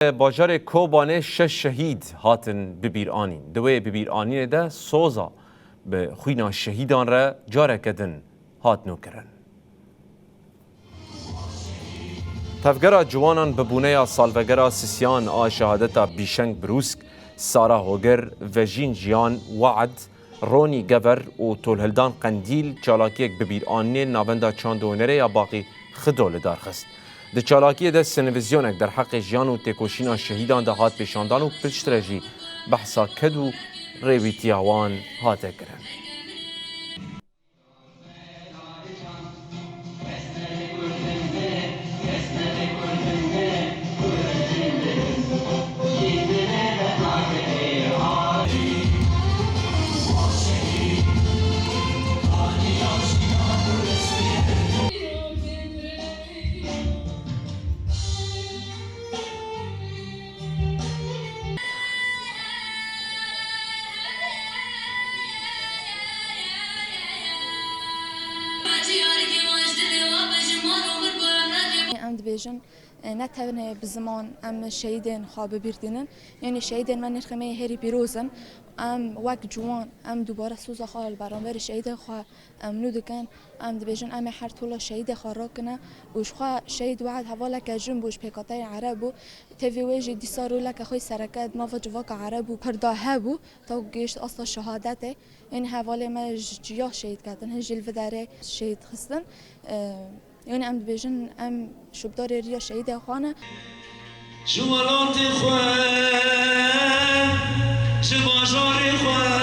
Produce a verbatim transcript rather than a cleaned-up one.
Bajarê Kobanê şeş şehîd hatin bibîranîn. Di wê bibîranînê de soza bi xwîna şehîdan re careke din hat nûkirin. Tevgera ciwanan bi bûneya salvegera sisiyan a şehadeta Bîşeng Brûsk, Sara Hogir, Vejîn Jiyan, We'd, Ronî Gever û Tolhildan Qendîl çalakiyek bibîranînê navenda çand û hunerê ya Baqî Xido li dar xist. Di çalakiyê de sinivizyonek derheqê jiyan û têkoşîna şehîdan de hat pêşandan û piştre jî behsa ked û rêwîtiya wan hate kirin. Em dibêjin, e, ne tenê bi ziman em şehîdên xwe bi bîr tînin, yanî şehîdên me nirxê me yê herî pîroz in. Em wek ciwan, em dubare soza xwe li beramberî şehîdên xwe em nû dikin. Em dibêjin, em ê her tola şehîdê xwe rakine û ji xwe şehîd We'd hevaleke jin bû, ji pêkhateyên Ereb bû. Tevî wê jî dîsa roleke xwe sereke di nava civaka Ereb û Kurda hebû, ta ku gihişt asta şehadetê. Yanî hevalê me ji ciya şehîd ketin, hin jî li vê derê şehîd xistin. Yanî em dibêjin, em şopdarê riya şehîdê xwe ne. Ji welatê xwe, ji bajarê xwe,